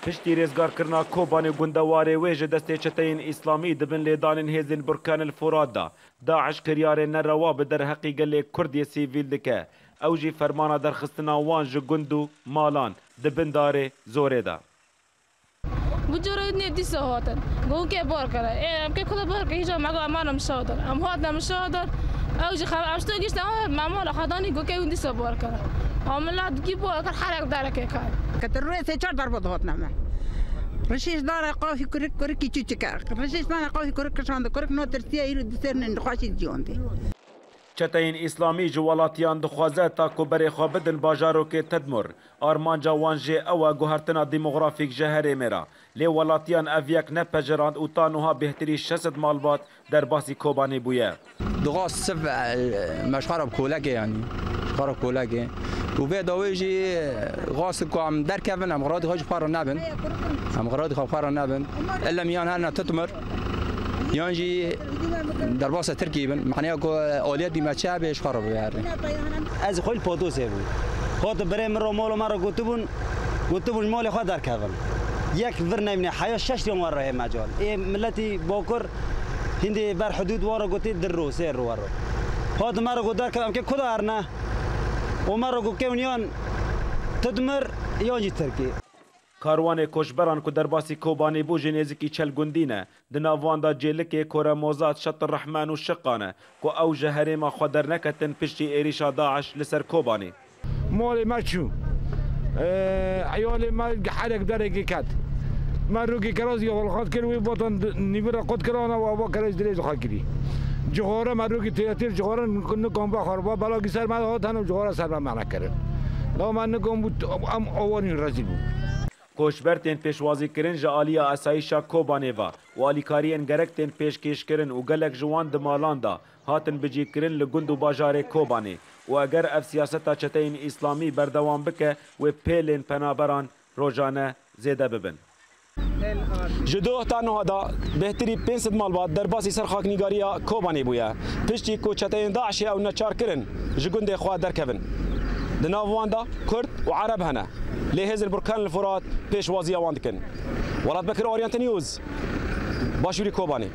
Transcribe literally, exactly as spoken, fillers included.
Piştî rêzgarkirina Kobanê gundewarê wê ji destê çeteyên Îslamî di bin lêdanên hêzên Burkan el Furat de, DAIŞ kiryarê nerewa bi derheqî gelê Kurd yê sivîl dike. Ew jî fermana derxistina wan ji gund û malan di bin darê zorê de. Bu cara ne dîsa hatin. Got ke bar kere. Ê, em ke kuda bar ke, hîca me got, em hatin mişadar. Em hatin mişadar. Ew jî xeber, em şto gişt, em me mala xedanî got ke hûn dîsa bar kere. Em milet gî bar kir, herek dereke kar. Ke te rûyê sê çar darbe dihatine me. Rişîş dane qafî kurik, kurikî çû çike. Rişîş dane qafî kurik kişande kurik, no tirsiye îro di ser nin xweşî ciyondê. Çeteyên Îslamî ji welatiyan dixwaze ta ku berê xwe bidin bajarokê Tedmur. Armanca wan jê ew e guhertina demografîk ji herêmê re. Lê welatiyan ev yek nepejirand û ta nuha bêhtirî şeş sed malbat derbasî Kobanê bûye. Dixwast siv, e, me ji xwe re bi kolekê, yanî ji xwe re kolekê. Û vê dawê jî, e, xwestin ku em derkevin, em xeratî xwe ji xwe re nebin. Em xeratî xwe bi xwe re nebin. Ellem yan herine Tedmur, yan jî derbasa Tirkiyê bin. Maneya ku aliyetî me çi hebe ji xwe re bigerin. Ez xwe li Podosê bûm. Hot birê min ro molo me re gotibûn, gotibûn ji molê xwe derkevin. Yek vir nemîne, heya şeş yan wer re hê mecal. Ê miletî Bakur hindê ber hidûd wan re gotî di ro, sê ro wer ro. Hot me re got derkevin, em ke kuda herne? Û me re got kewniyan Tedmur yan jî Tirkî. Karwanê koçberan ku derbasî Kobanê bû jî nêzîkî çel gundî ne. Di nav wan de Cêlikê, Koremozat, Şetir Rehman û Şiqan e ku ew ji herêma xwe derneketin piştî êrîşa DAIŞ li ser Kobanê. Malê me çû. Ee, eyalê me herek derekê ket. Me rûkê kerazî xwe li xwe kir, wê botan nîvira qut kir, ana wa, wa kerazî dirêj xwe kirî. Cixare me rûkê têtir cixare nikom be xwe, wa belagî ser me hat, hene cixare ser me mehne kirin. La me nikom bû, em awarîn rezîl bû. Koçber tên pêşwazîkirin ji aliya asayîşa Kobanê ve û alîkariyên gerek tên pêşkêşkirin û gelek ji wan di malan de hatin bicîkirin li gund û bajarê Kobanê û eger ev siyaseta çeteyên Îslamî berdewam bike, wê pêlên penaberan rojane zêde bibin. Ji doh ta nuha de bêhtirî pênc sed malbat derbasî ser xaknîgariya Kobanê bûye. Piştî ku çeteyên DAIŞê ew neçar kirin ji gundê xwe derkevin. Di nav wan de Kurd û Ereb hene. Lê hêzên Burkan li Furat pêşwaziya wan dikin. Welat Bekir, Oriente News, Başûrî Kobanê.